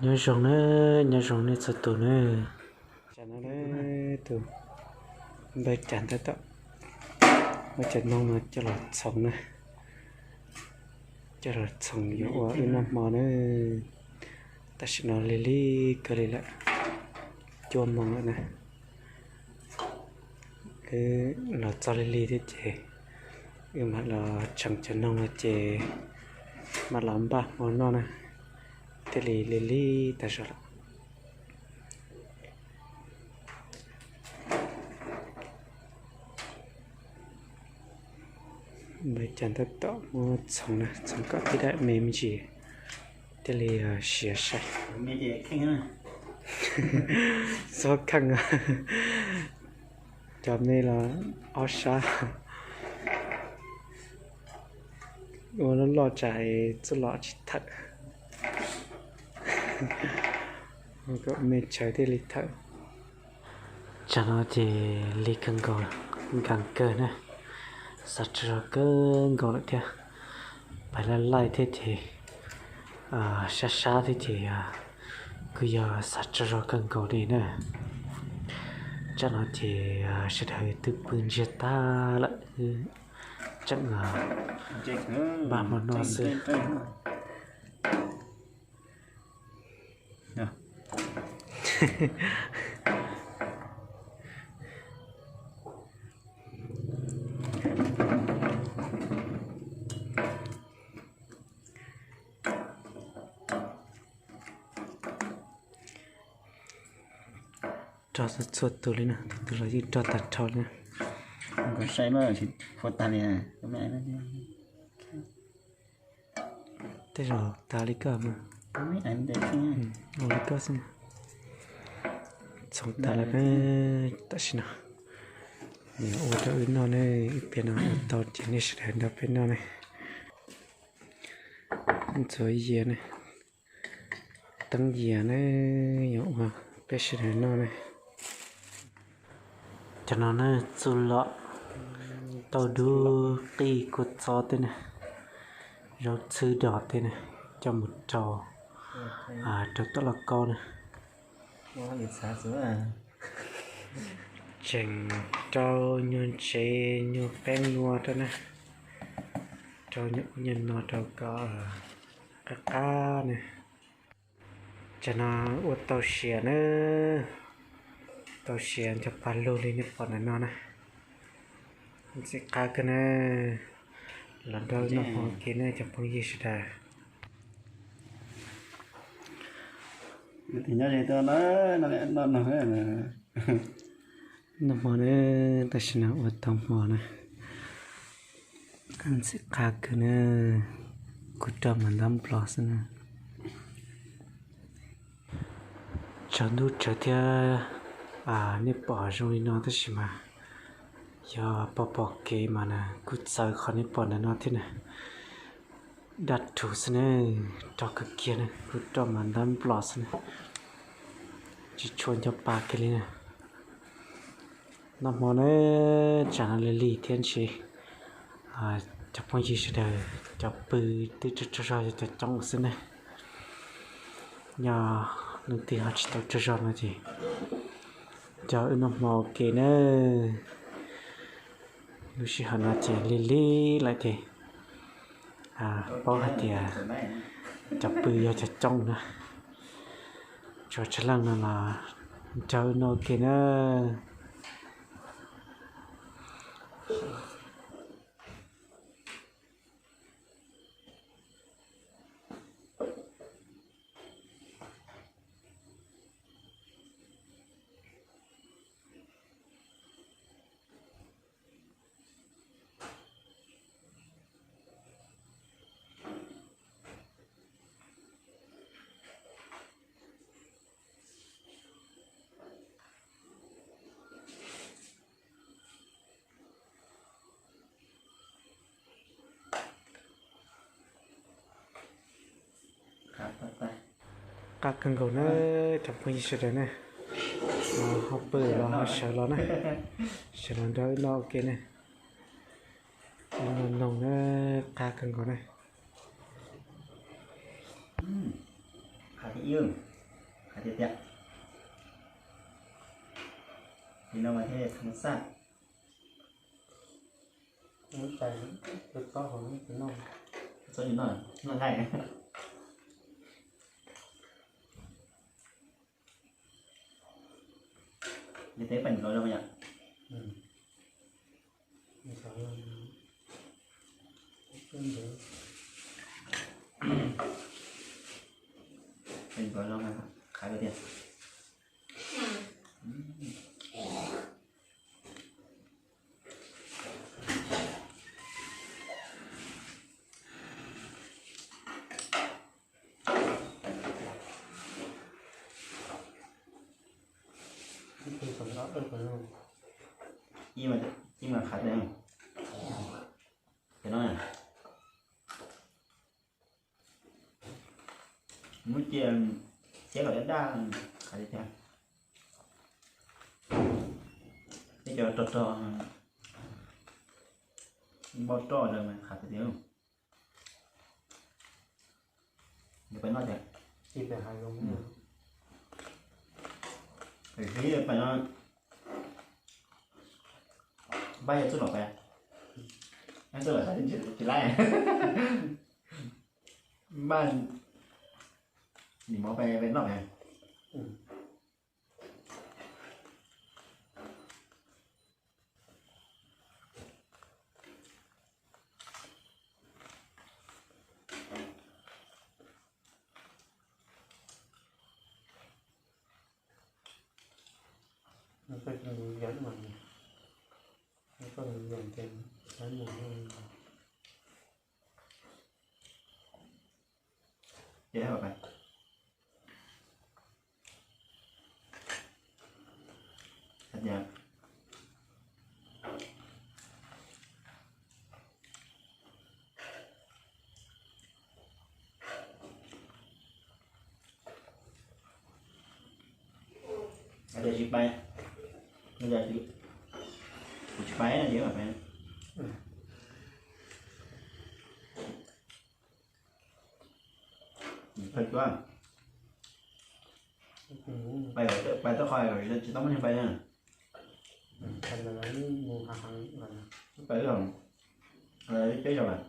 Nyob zoo na, nyob zoo nej txhua tus na. Tam no tus npawg Cas tab tom muab cov noog no coj los txhoov na, coj los txhoov yuav ua wb noj hmo na. Tam sim no lig lig kawg li lawm, cuaj moos lawm na. Wb los txog lig lig thiab ces wb mam los tseem cov noog no ces mam los npaj hmo noj na, thiaj li lig lig tas zog lawm. Npawg Cas tab tom muab txhoov na, txhoov kom tib daim me me ntsis thiaj li siav sai. Txhob kheej, cov me los ob sab, ua loj loj tsam txuj lom tsis thawm, kom me tsawv thiaj li thawm. Tsam no ces lig kawg nkaus, nkees kawg na, xav tsaug zog kawg nkaus lawm thiab. Pais laij laij thiab ces sab sab thiab ces kuj yog xav tsaug zog kawg nkaus li na. Tsam no ces sawv daws twb pw ntsiag tag lawm, tseem npaj hmo noj xwb. Rog txhua txhua tus li no, tus tus los yeej rog tag nrho li. Nkaus sai mas tsis phuav tag li. Tej zaum tas li koj mas. Ua li koj xwb. Txhoov tas lawm na, tam sim no nws ua rau wb noj ne, ib pliag no ua tau ces nej sawv daws nrog peb noj ne. Ntxuav yias ne, teeb yias ne, yuav ua peb sawv daws noj ne. Cov no ne txuj lom, tauj dub, qij, kua txob tej ne, zaub txhwb dos tej ne, coj mus rau, rau tom lauj kaub ne. Tseem rau nyuag ntsev nyuag qeeb nua rau na, rau nyuag ub nyuag no rau kom qab qab ne. Tsam no ua tau siav na, tau siav ncho pa lug li nej pom ntawm no na. Ntxim qab kawg na, los nrog noj hmo ua ke ne cov phooj ywg sawv daws. Noj hmo na, tam sim no ua tau hmo na. Ntxim qab kawg na, kuv roj mas ntab nplos xwb na. Tshav ntuj tsawv thiab, nej pom zoo li no tab sis mas yog pom pom kev mas na kuj txawv qhov nej pom ntawm no thiab na. Daj rhuv xwb ne, rog kawg kiag ne, kuv roj mas ntab nplos xwb ne, tsis tshua nco pa kiag li na. Noj hmo na, tsam no lig lig thiab ntshe cov phooj ywg sawv daws cov pw twb tsaug tsaug zog yog cov coob xwb ne. Yog leej twg ho tsis tau tsaug zog no ces coj wb noj hmo ua ke na. Lub sij hawm no ces lig lig lawm ces paub hais tias cov pw yog cov coob na. Tsuas tsawg leej no los nrog wb noj ua ke na. Qab kawg nkaus na, cov phooj ywg sawv daws na, ho pw los ho sawv los na, sawv los nrog wb noj ua ke na. Wb noj noog na, qab kawg nkaus na. Tiag tiag. Li no mas thiaj thoob xaj. Lub tais, tus txob hauv lub tais no. Txob tsis noj, noj nqaij. Yog tes peb nrov zoo yom. Peb nrov zoo, qhaiv tiag. Ib mas qhaiv tiag. Cov no na, muab cia siab kom daj daj, qhaiv tiag tiag. Tej cov rog rog, npau roj lawm mas qhaiv tiag tiag. Nws pais noj tiag. Ib pais hais zoo. Ib pais no, npaj yog txuj lom pais, txuj lom tsis laib. Npaj nim mov pais noj pais. Ces Tsis pais, kuv tsis pais no ces mam pais. Pais cuab, pais, pais tau qhov tsis tau muaj neeg pais na. Pais, peb zaug lawm,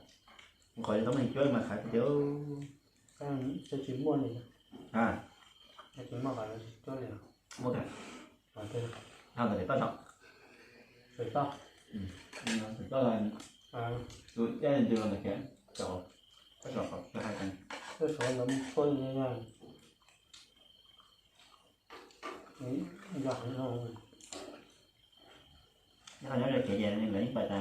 kuv qhov tsis tau muaj neeg cuab mas qhaiv tiag tiag. Tsis muaj li. Muaj tiag. Ho ntawm pem toj saum. Pem toj, pem toj, tus dej ntws los ntawm kiag, toj saum, toj saum, toj saum los mus tshuaj li. Yog heev, yog nyob ze kev ces lawv yeej pais tas.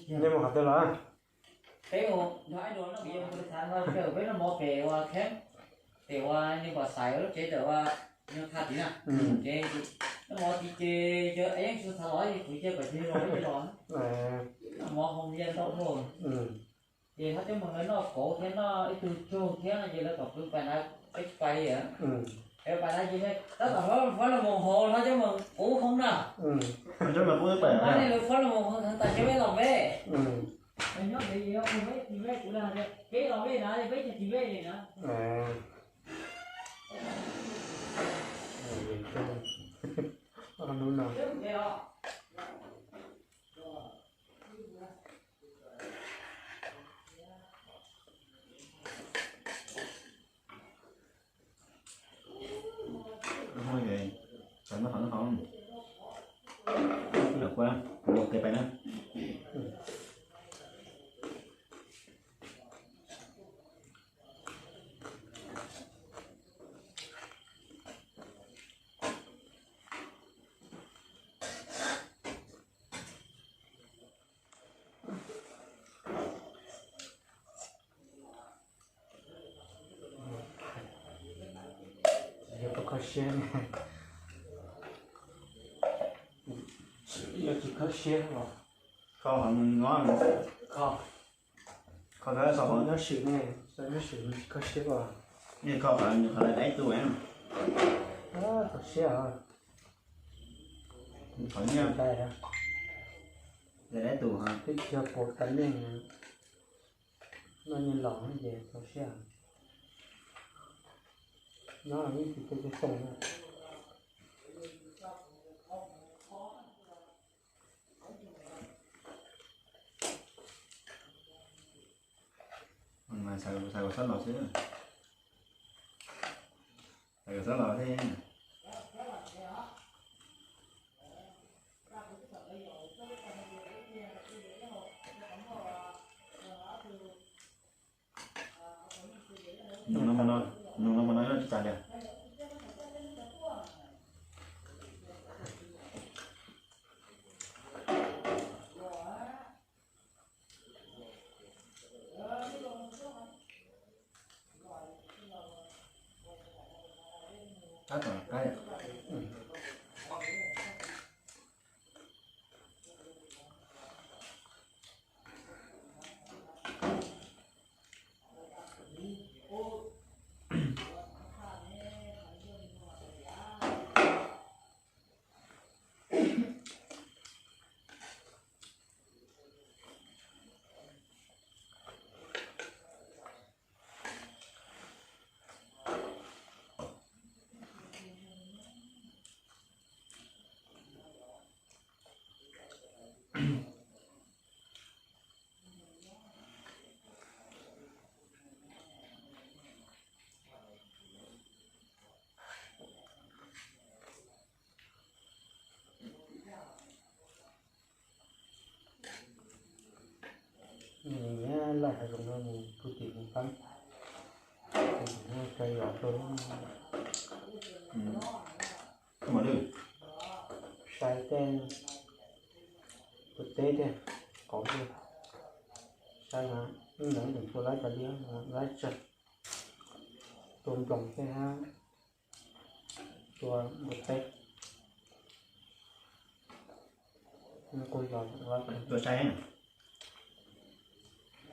Nej mus qhov twg los? Peb mus, yog ib nus no peb mus xav no sawm peb noj mov pem uas kheeb, pem uas nws pom xaiv lub tsev tawm uas nyob thaj tid na. Ces noj mov tid ces yawg yeej tsis xav los, kuv cia kom yawg los, yawg los. Noj mov hoo yawg ntau dhau. Ces hab coj mus lawv noj kauv thiab noj ib tug tsaug thiab no ces lawv kom peb pais na, peb tsis pais li. Peb pais na ces tab tom hlob, hlob los mus hauv, hlob coj mus qub hoob na. Pab nej lawv hlob los mus hauv tas ces peb los peb. Nyob pem kuv peb los peb na, peb tsis peb li na. Yog kho siab ne. Tsis kho siab os. Kho qhov mus nyob, kho, kho tau xaus nyob sim ne, tau nyob sim tsis kho siab os. Nej kho qhov, qhov lawv dai tus, tau siab os. Qhov nyiaj, lawv dai tus, twb tsis yog puas tas neeg, noj nyiaj los ces tau siab. Nyob ib tsis tej tej xeem na. Mas xav kom sab los xwb, xav kom sab los thiab. Nug no, nug no mas no tsis tas li. Tab tom qab. Nws nyiam lawm hav zoov no nws kuj tim mus pab, kuj tim mus kawg los rau. Sai tej, tus teb tej, qauv tej, sai mas ib ntawd tus tua laib tas liab, laib tsawg, tua nploos tej hab, tua npua teb, kuj yog tua sai.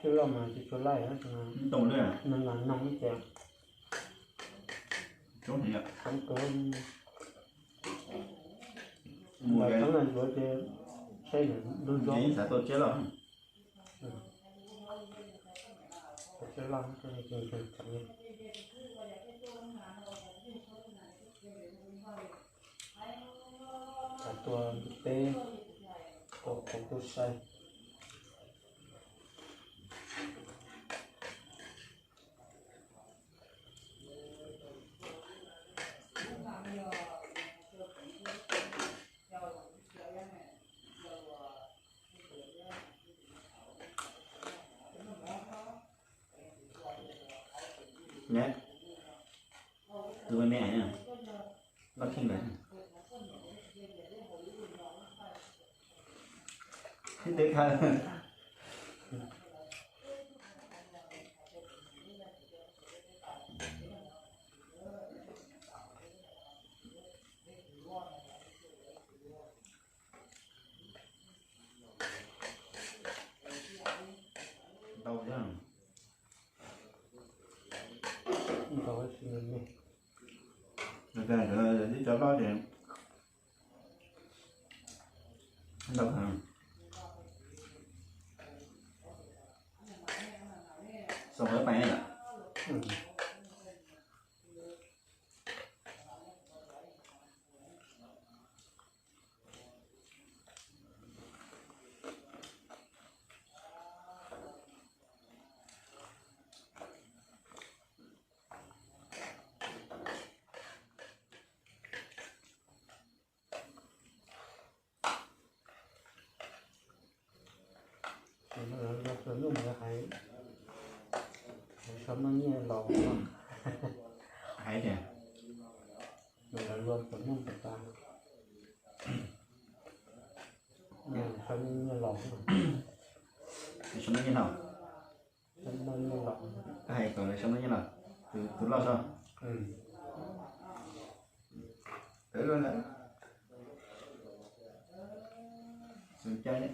Tij laug mas tsis tshua laij, nws mas noog ib ces coob kawg. Mus coob na yuav ces saib nws lub zog. Xav tua tsiab loj. Tua tsiab loj, tua tsiab loj. Tua npua teb, tua qauv, tua sai. Tus me me hais, loj kheej lawm. Tib teb kawg. Ntau thiab. Ntau thiab, tib cov loj ces ntau kawg. Xoom lawv pais yom. Ces no lawv luag puas nyuj lawv hais, hais sau noj nyiaj laus no. Hais tias lawv luag puas nyuj puas tas, sau noj nyiaj laus. Sau noj nyiaj laus. Sau noj nyiaj laus. Koj hais kom lawv sau noj nyiaj laus, tus loj so. Ntawd los ntawd. Tus cai ne.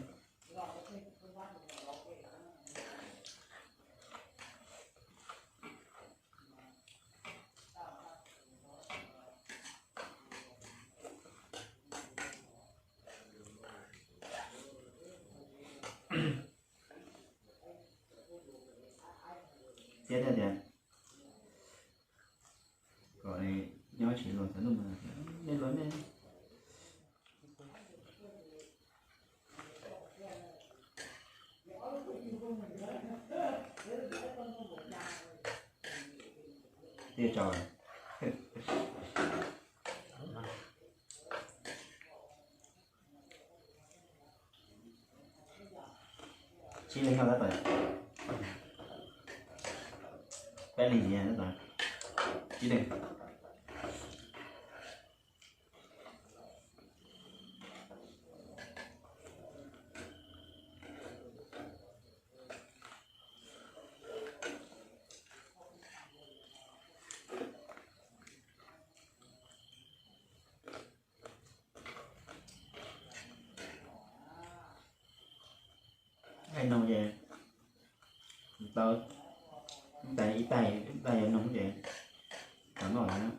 Thiab thiaj tias kom nyob tsis luag txog ntuj mas nej luag nej. Tij tsaus. Tsib leeg noj tab tom. Peb leeg ntxiv tab tom. Tsib leeg. Ib tais noog ces tau, ib tais, ib tais yuav noog ces tau noj lawm.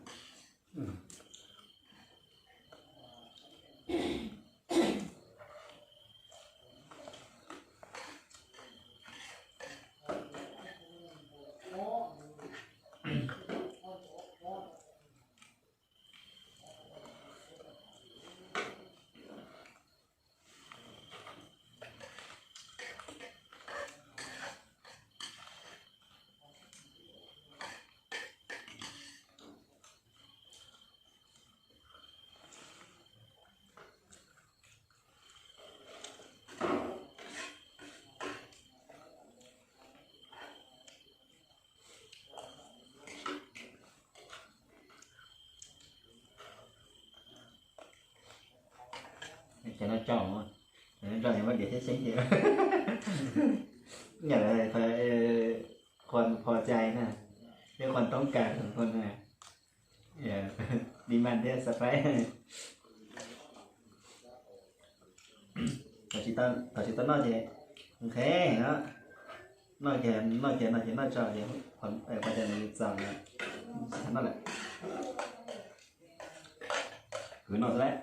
Cov no tso, cov no tso ces muab diav xyab xyeeb ces yam li qhuas pho cai na, thiab qhuas toob kas qhuas na, di mas thiab subscribe. Thaum tsis tau noj ces nqhis no, noj kiag noj kiag no ces noj tso ces pho cai nws txaus lawm, tsis tau noj lawm. Kwv noj xwb lawm.